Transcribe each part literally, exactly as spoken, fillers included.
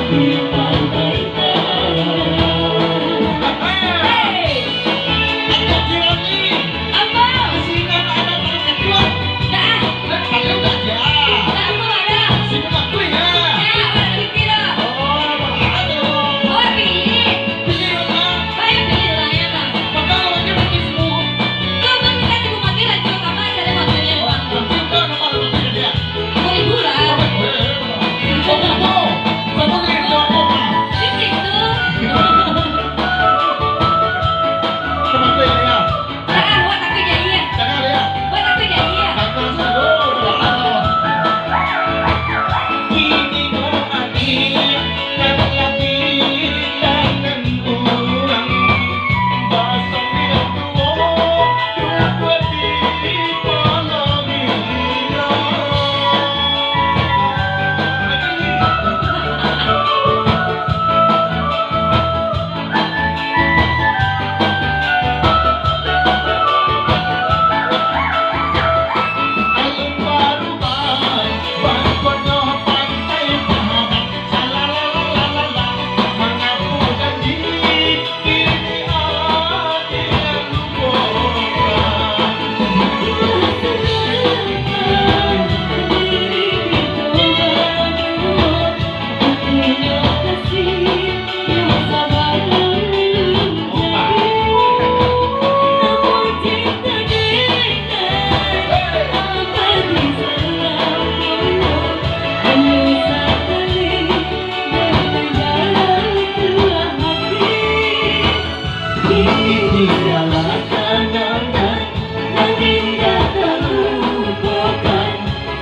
Hei! Apa? Dah. Dah, apa, Bang? Dah, Bang, dah. Oh, pilih. Bang, yang pilih lah, ya, Bang. Tuh, Bang, kita sibuk makan, lanjut apa acara makannya, Bang? Boleh pula. Di situ. Ah, awak takut jadi, ya? Awak takut jadi, ya?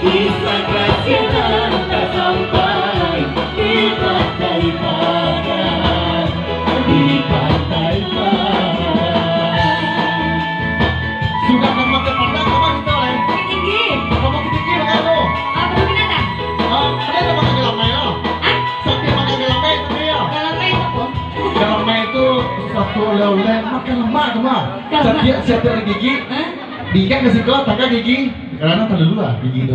Kisah kasih nan tak sampai di Pantai Padang, di Pantai Padang. Sudah ka Padang, ka ma kito, Leh? Bukittinggi. Ka Bukittinggi, mangko tu? Ah, Kebun Binatang. Ah, ado makan galamai, yo? Hah? Sambil makan galamai, sambil, yo? Galamai itu apa? Galamai itu sasuatu oleh-oleh, makan lamak tu, mah. Galamai. Satiok, satiok digigik, hah? Digigik ka siko, tangga gigi. Karano talalu lah gigi tu.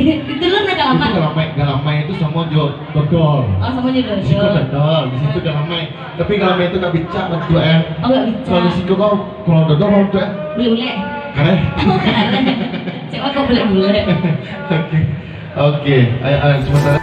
Itu lo nak galamai? Itu galamai, galamai itu samo jo dodol. Oh, samo jo dodol. Di siko dodol, di situ galamai. Tapi galamai itu agak bicak bantuak, eh. Oh, agak bicak. Kalau di siko kau, kalau dodol kau bantuak, eh. Bulek-bulek. Kareh. Oh, kareh. Cuma kau bulek-bulek. Oke. Oke, ayo, ayo, sementara.